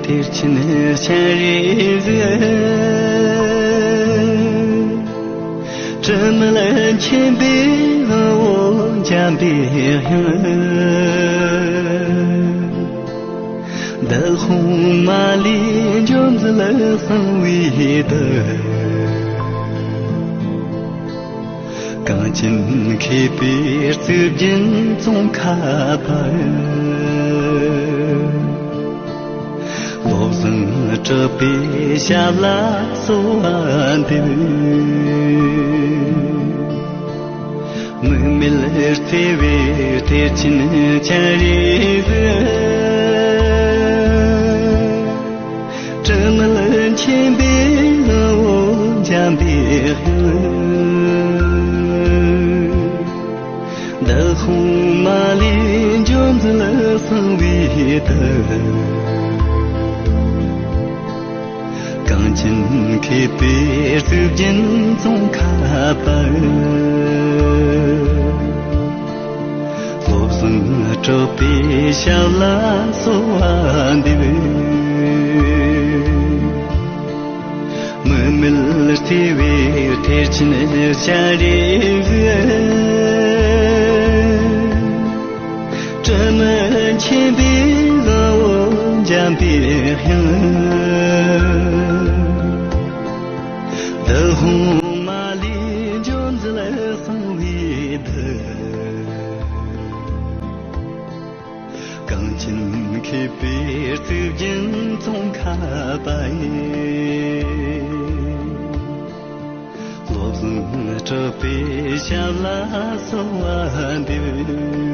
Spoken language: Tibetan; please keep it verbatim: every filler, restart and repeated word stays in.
གཏེར་ཆེན་སྤྱན་རས་གཟིགས། དྲི་མེད་མཁྱེན་པའི་དབང་པོ་འཇམ་པའི་དབྱངས། འདུལ་དབང་མ་ལུས་འཇོམས་མཛད་གསང་བའི་བདུད། གངས་ཅན་མཁས་པའི་གཙུག་རྒྱན་ཙོང་ཁ་པ། བློ་བཟང་གྲགས་པའི་ཞབས་ལ་གསོལ་བ་འདེབས། དམིགས་མེད་བརྩེ་བའི་གཏེར་ཆེན་སྤྱན་རས་གཟིགས། དྲི་མེད་མཁྱེན་པའི་དབང་པོ་འཇམ་པའི་དབྱངས། འདུལ་དབང་མ་ལུས་འཇོམས་མཛད་གསང་བའི་བདུད། གངས་ཅན་མཁས་པའི་གཙུག་རྒྱན་ཙོང་ཁ་པ། བློ་བཟང་གྲགས་པའི་ཞབས་ལ་གསོལ་བ་འདེབས། དམིགས་མེད་བརྩེ་བའི་གཏེར་ཆེན་སྤྱན་རས་གཟིགས། དྲི་མེད་མཁྱེན་པའི་དབང་པོ་འཇམ་པའི་དབྱངས། འདུལ་དབང་མ་ལུས་འཇོམས་མཛད་གསང་བའི་བདུད། གངས་ཅན་མཁས་པའི་གཙུག་རྒྱན་ཙོང་ཁ་པ་ཡི། བློ་བཟང་གྲགས་པའི་ཞབས་ལ་གསོལ་བ་འདེབས།